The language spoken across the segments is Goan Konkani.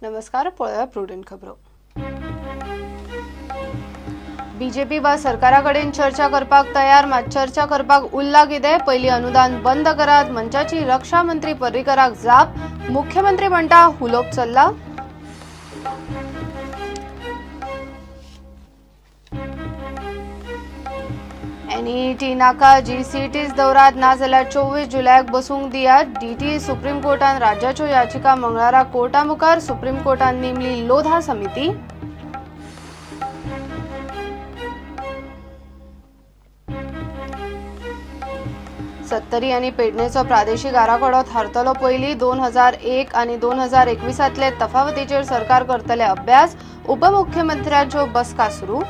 नमस्कार, पळोवया प्रुडंट खबरो. बीजेपी वा सरकारा कडेन चर्चा करपाक तयार, मात चर्चा करपाक उरला कितें? पयलीं अनुदान बंद करात, मंचाची रक्षा मंत्री पर्रीकराक जाप. मुख्यमंत्री म्हणटा हुलोप चल्ला. एनईटी नाका, जीसीटीज दवरात, नाजाल्यार 24 जुलयाक बसूंक दियात. डीटी सुप्रीम कोर्टान राज्याच्यो याचिका मंगळारा कोर्टा मुखार. सुप्रीम कोर्टान नेमली लोधा समिती. सत्तरी आनी पेडणेचो प्रादेशीक आराखडो थारतलो पयलीं. 2001 आनी 2021 तफावतीचेर सरकार करतले अभ्यास. उपमुख्यमंत्र्यांच्यो बसका सुरू.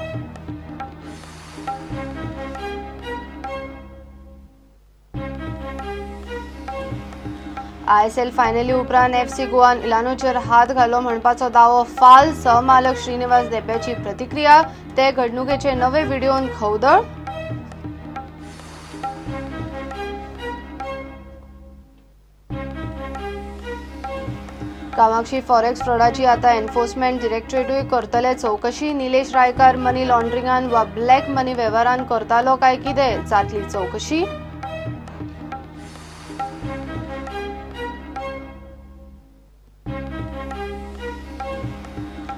आयएसएल फायनली उपरांत एफसी गोवान इलानोचेर हात घालो म्हणपाचो दावो फाल. सहमालक श्रीनिवास देप्याची प्रतिक्रिया. ते घडणुकेचे नवे व्हिडिओन खवदळ. कामाक्षी फॉरेक्स फ्रॉडाची आता एन्फोर्समेंट डिरेक्टरेटूय करतले चवकशी. निलेश रायकार मनी लॉन्ड्रिंगान वा ब्लॅक मनी वेव्हारान करतालो काय कितें, जातली चवकशी.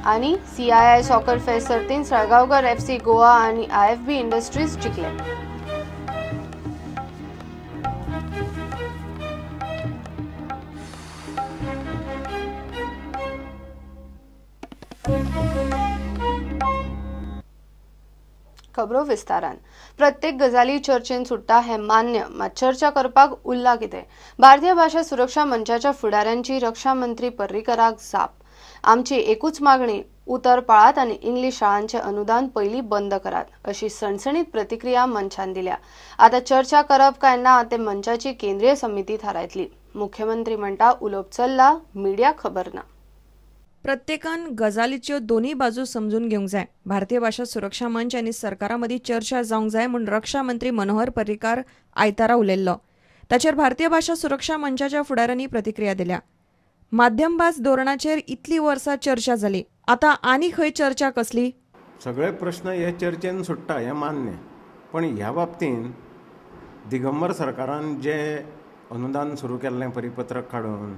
आनी सीआयआय सॉकर फेस्ट सर्तीन साळगांवकर एफसी गोवा आनी आयएफबी इंडस्ट्रीज जिखले. खबरो विस्तारान. प्रत्येक गजाली चर्चेन सुट्टा हें मान्य, मात चर्चा करपाक उरला कितें? भारतीय भाशा सुरक्षा मंचाच्या फुडाऱ्यांची रक्षा मंत्री पर्रीकराक जाप. आमची एकूच मागणी, उतर पाळात आनी इंग्लीश शाळांचे अनुदान पयलीं बंद करात, अशी सणसणीत प्रतिक्रिया मंचान दिल्या. आतां चर्चा करप काय ना ते मंचाची केंद्रीय समिती थारायतली. मुख्यमंत्री म्हणटा उलोवप चल्ला, मिडिया खबर ना. प्रत्येकान गजालीच्यो दोन्ही बाजू समजून घेवंक जाय. भारतीय भाशा सुरक्षा मंच आनी सरकारा मदीं चर्चा जावंक जाय म्हूण रक्षा मंत्री मनोहर पर्रीकार आयतारा उलयल्लो. ताचेर भारतीय भाशा सुरक्षा मंचाच्या फुडाऱ्यांनी प्रतिक्रिया दिल्या. माध्यमभास धोरणाचेर इतली वर्सां चर्चा जाली, आतां आनी खंय चर्चा कसली? सगळे प्रश्न हे चर्चेन सुट्टा हें मान्य, पण ह्या बाबतीन दिगंबर सरकारान जे अनुदान सुरू केल्लें परिपत्रक काडून,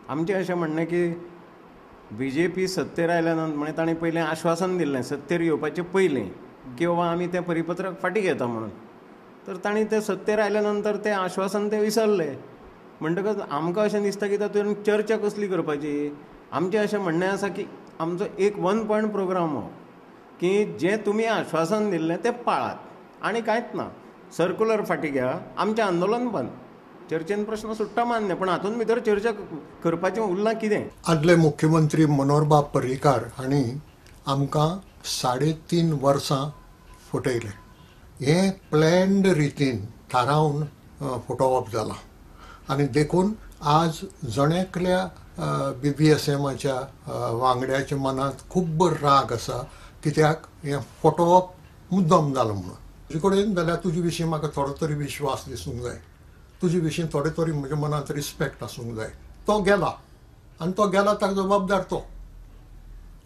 आमचें अशें म्हणणें की बीजेपी सत्तेर आयल्या नंतर म्हणजे तांणी पयलें आश्वासन दिल्लें सत्तेर येवपाचें पयलीं की बाबा आमी तें परिपत्रक फाटीं घेता म्हणून, तर तांणी तें सत्तेर आयल्या नंतर तें आश्वासन ते विसरले. म्हणटकच आमकां अशें दिसता की तातूंत चर्चा कसली करपाची? आमचें अशें म्हणणें आसा की आमचो एक 1 पॉयंट प्रोग्राम हो की जें तुमी आश्वासन दिल्लें तें पाळात आनी कांयच ना. सर्कुलर फाटीं घ्या, आमचें आंदोलन बंद. चर्चेन प्रश्न सुट्टा मान्य, पण हातूंत भितर चर्चा करपाचें उरलां कितें? आदले मुख्यमंत्री मनोहरबाब पर्रीकार हांणी आमकां 3.5 वर्सां फटयलें. हें प्लॅन्ड रितीन थारावन फटोवप जालां आनी देखून आज जण एकल्या बीबीएसएमाच्या वांगड्याच्या मनांत खूब राग आसा, कित्याक हें फटोवप मुद्दम जालां म्हणून. तुजे कडेन जाल्यार तुजे विशीं म्हाका थोडो तरी विश्वास दिसूंक जाय, तुजे विशीं थोडे तरी म्हज्या मनांत रिस्पेक्ट आसूंक जाय. तो गेला आनी तो गेला ताका जबाबदार तो.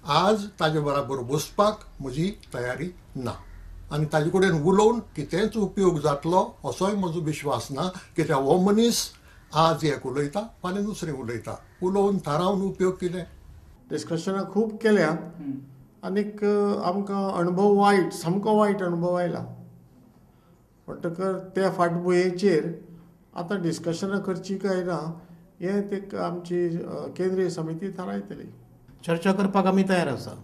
आज ताजे बराबर बसपाक म्हजी तयारी ना आनी ताजे कडेन उलोवन कितेंच उपयोग जातलो असोय म्हजो विश्वास ना, कित्याक हो मनीस आज एक उलयता फाल्यां दुसरें उलयता. उलोवन थारावन उपयोग कितें? डिस्कशनां खूब केल्या आनीक आमकां अणभव वायट, सामको वायट अणभव आयला. म्हणटकर त्या फाटभुंयेचेर आतां डिस्कशनां करची काय ना हें ते आमची केंद्रीय समिती थारायतली. चर्चा करपाक आमी तयार आसा,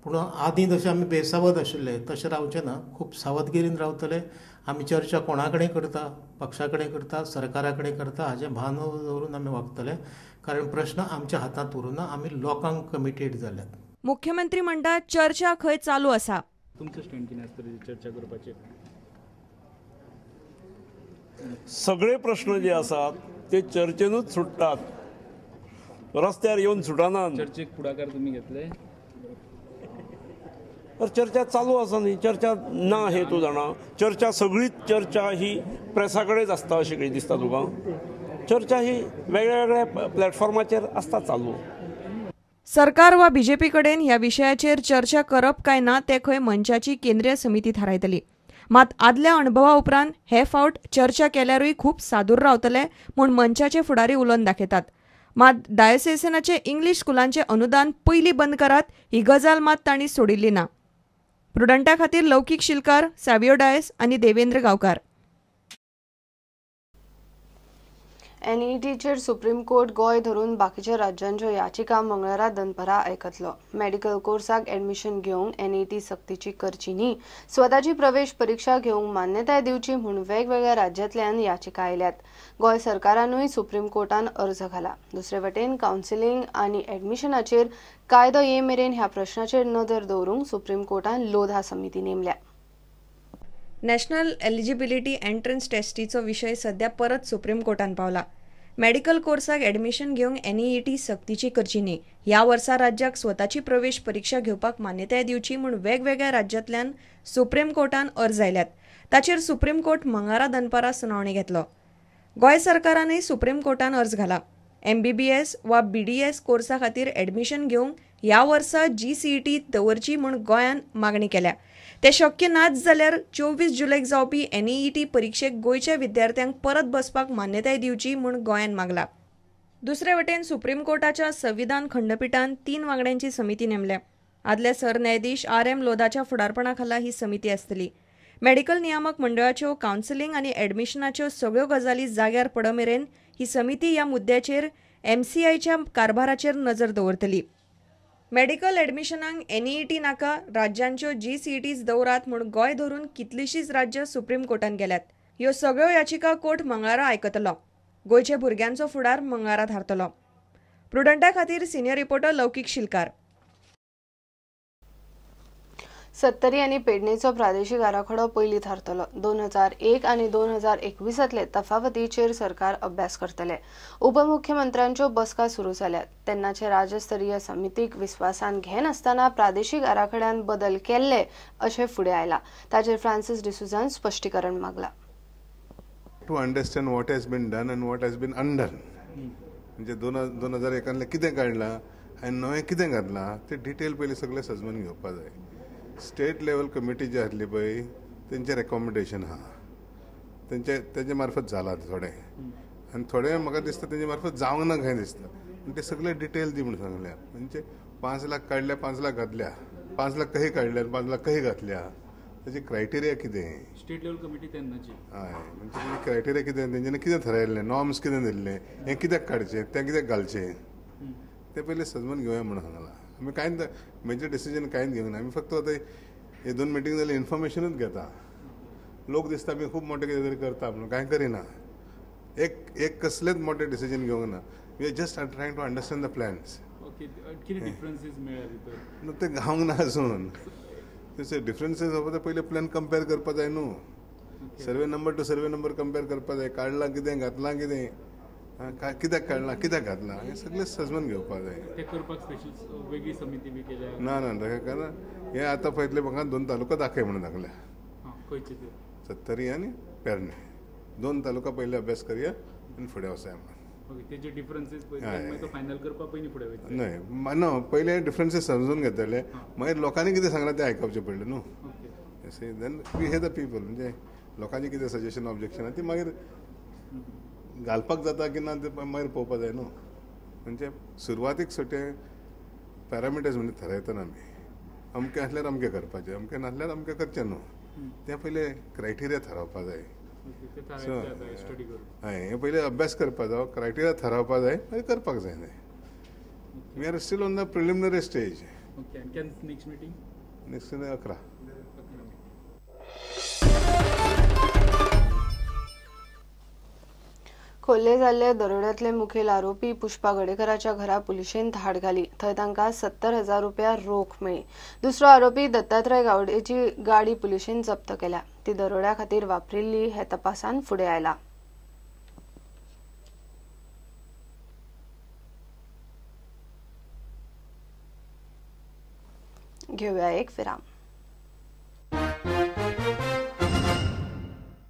पूण आदीं जशें आमी बेसावध आशिल्ले तशें रावचें ना. खूब सावधगिरीन रावतले. आमी चर्चा कोणा कडेन करता, पक्षा कडेन करता, सरकारा कडेन करता हाजें भान दवरून आमी वागतले, कारण प्रश्न आमच्या हातांत उरूना. आमी लोकांक कमिटेड जाल्यात. मुख्यमंत्री म्हणटा चर्चा खंय चालू आसा. तुमचें स्टँड कितें आसतलें चर्चा करपाचेर? सगळे प्रश्न जे आसात ते चर्चेनूच सुट्टात, रस्त्यार येवन सुटनात. चर्चेक फुडाकार तुमी घेतले? तर चर्चा चालू आसा न्ही, चर्चा ना हें तूं जाणा. चर्चा सगळीच चर्चा ही प्रेसा कडेच आसता अशें कितें दिसता तुका? चर्चा ही वेगळ्या वेगळ्या प्लॅटफॉर्माचेर आसता चालू. सरकार वा बीजेपी कडेन ह्या विशयाचेर चर्चा करप काय ना ते खंय मंचाची केंद्रीय समिती थारायतली. मात आदल्या अणभवा उपरांत हे फावट चर्चा केल्यारूय खूब सादूर रावतले म्हूण मंचाचे फुडारी उलोवन दाखयतात. मात डायोसेसनाचे इंग्लीश स्कुलांचें अनुदान पयलीं बंद करात ही गजाल मात तांणी सोडिल्ली ना. प्रुडंटा खातीर लौकीक शिलकार, सावियो डायस आनी देवेंद्र गांवकार. एनईटीचेर सुप्रीम कोर्ट गोंय धरून बाकीच्या राज्यांच्यो याचिका मंगळारा दनपरां आयकतलो. मेडिकल कोर्साक एडमिशन घेवंक एनईटी सक्तीची करची न्ही, स्वताची प्रवेश परिक्षा घेवंक मान्यताय दिवची म्हूण वेगवेगळ्या राज्यांतल्यान याचिका आयल्यात. गोंय सरकारानूय सुप्रीम कोर्टान अर्ज घाला. दुसरे वटेन कावन्सिलिंग आनी एडमिशनाचेर कायदो ये मेरेन ह्या प्रश्नाचेर नदर दवरूंक सुप्रीम कोर्टान लोधा समिती नेमल्या. नॅशनल एलिजिबिलिटी एंट्रन्स टेस्टीचो विशय सध्या परत सुप्रीम कोर्टान पावला. मेडिकल कोर्साक एडमिशन घेवंक एनईईटी सक्तीची करची न्ही, ह्या वर्सा राज्याक स्वताची प्रवेश परिक्षा घेवपाक मान्यताय दिवची म्हूण वेगवेगळ्या राज्यांतल्यान सुप्रीम कोर्टान अर्ज आयल्यात. ताचेर सुप्रीम कोर्ट मंगळारा दनपारां सुनावणी घेतलो. गोंय सरकारानय सुप्रीम कोर्टान अर्ज घाला. एमबीबीएस वा बीडीएस कोर्सा खातीर एडमिशन घेवंक ह्या वर्सा जीसीईटी दवरची म्हूण गोंयान मागणी केल्या. ते शक्य नाच जाल्यार 24 जुलयक जावपी एनईईटी परिक्षेक गोंयच्या विद्यार्थ्यांक परत बसपाक मान्यताय दिवची म्हूण गोंयान मागला. दुसरे वटेन सुप्रीम कोर्टाच्या संविधान खंडपिठान 3 वांगड्यांची समिती नेमल्या. आदले सरन्यायाधीश आर.एम. लोधाच्या फुडारपणा खाला ही समिती आसतली. मेडिकल नियामक मंडळाच्यो कावन्सिलिंग आनी एडमिशनाच्यो सगळ्यो गजाली जाग्यार पडमेरेन ही समिती ह्या मुद्द्याचेर एमसीआयच्या कारभाराचेर नजर दवरतली. मेडिकल एडमिशनाक एनईईटी नाका, राज्यांच्यो जीसीईटीज दवरात म्हूण गोंय धरून कितलीशींच राज्यां सुप्रीम कोर्टान गेल्यात. ह्यो सगळ्यो याचिका कोर्ट मंगळारा आयकतलो. गोंयच्या भुरग्यांचो फुडार मंगळारा थारतलो. प्रुडंटा खातीर सिनियर रिपोर्टर लौकीक शिलकार. सत्तरी आनी पेडणेचो प्रादेशीक आराखडो पयलीं थारतलो. 2001 आनी 2021 तफावतीचेर सरकार अभ्यास करतले. उपमुख्यमंत्र्यांच्यो बसका सुरू जाल्यात. तेन्नाचे राज्यस्तरीय समितीक विस्वासान घेनासतना प्रादेशीक आराखड्यान बदल केल्ले अशें फुडें आयलां. ताचेर फ्रांसीस डिसुजान स्पश्टीकरण मागलां. To understand what has been done and what has been undone, म्हणजे 2001 कितें काडलां आनी नवें कितें घातलां तें डिटेल पयलीं सगळें सजमून घेवपाक जाय. स्टेट लेवल कमिटी जी आसली पळय तेंचें रेकॉमेंडेशन आहा, तेंचे मार्फत जालां थोडें आनी थोडें म्हाका दिसता तेंचे मार्फत जावंक ना खंय दिसता. पूण ते सगळे डिटेल दी म्हूण सांगल्या. म्हणजे 5 लाख काडल्या, 5 लाख घातल्या, 5 लाख कहीं काडल्या, 5 लाख कहीं घातल्या, ताची क्रायटेरिया कितें? स्टेट लेवल कमिटी तेन्नाची हय, म्हणजे तेजी क्रायटेरिया कितें, तेंच्यांनी कितें थारायल्लें, नॉर्म्स कितें दिल्लें, हें कित्याक काडचें, तें कित्याक घालचें, तें पयलीं सजमून घेवया म्हणून सांगलां. आमी कांयच मेजर डिसिजन कांयच घेवंक ना. आमी फक्त आतां हे 2 मिटींग जाल्यार इन्फॉर्मेशनूच घेता. लोक दिसता आमी खूब मोठें कितें तरी करता म्हणून, कांय करिना. एक कसलेच मोठें डिसिजन घेवंक ना. We are just trying to understand the plans. Okay, कितें डिफरन्सीस मेळ्ळ्या भितर? ते गावंक ना अजून. तशें डिफरन्सीस ते पयलीं प्लॅन कंपेर करपा जाय न्हू. Survey number to survey number compare करपा जाय. काडलां कितें, घातलां कितें, कित्याक काडलां, कित्याक घातलां, हें सगळें सजमून घेवपाक जाय. तें करपाक स्पेशल वेगळी समिती बी केल्या? ना ना, तशें कारण हें आतां पळयतलें म्हाका 2 तालुका दाखय म्हणून दाखल्या. खंयचे ते? सत्तरी आनी पेरणे. 2 तालुका पयलीं अभ्यास करया आनी फुडें वचया म्हणून. ओके, तेजे डिफरन्सीस पळय तो फायनल करपाक पयलीं फुडें वयतले? न्हय ना, पयलीं डिफरन्सीस समजून घेतले, मागीर लोकांनी कितें सांगलां तें आयकपाचें पडलें न्हू. Then we hear the people, म्हणजे लोकांचें कितें सजेशन ऑब्जेक्शन आहा ती मागीर घालपाक जाता की ना ते मागीर पळोवपाक जाय न्हू. म्हणजे सुरवातीक सुटे पॅरामिटर्स म्हणजे थारायतना आमी अमकें आसल्यार अमकें करपाचें, अमकें नासल्यार अमकें करचें न्हू, तें पयलें क्रायटेरिया थारावपाक जाय. सो हय, हें पयलीं अभ्यास करपाक जाय, क्रायटेरिया थारावपाक जाय, मागीर करपाक जाय. न्हय, we are still on the preliminary stage. Next meeting? Next 11. Khorle जाल्ले दरोड्यांतले मुखेल आरोपी पुष्पा गडेकराच्या घरा पुलिशेन धाड घाली. थंय तांकां 70,000 रुपया रोख मेळ्ळी. दुसरो आरोपी दत्तात्रय गावडेची गाडी पुलिशेन जप्त केल्या. ती दरोड्या खातीर वापरिल्ली हे तपासान फुडें आयला. घेवया एक विराम.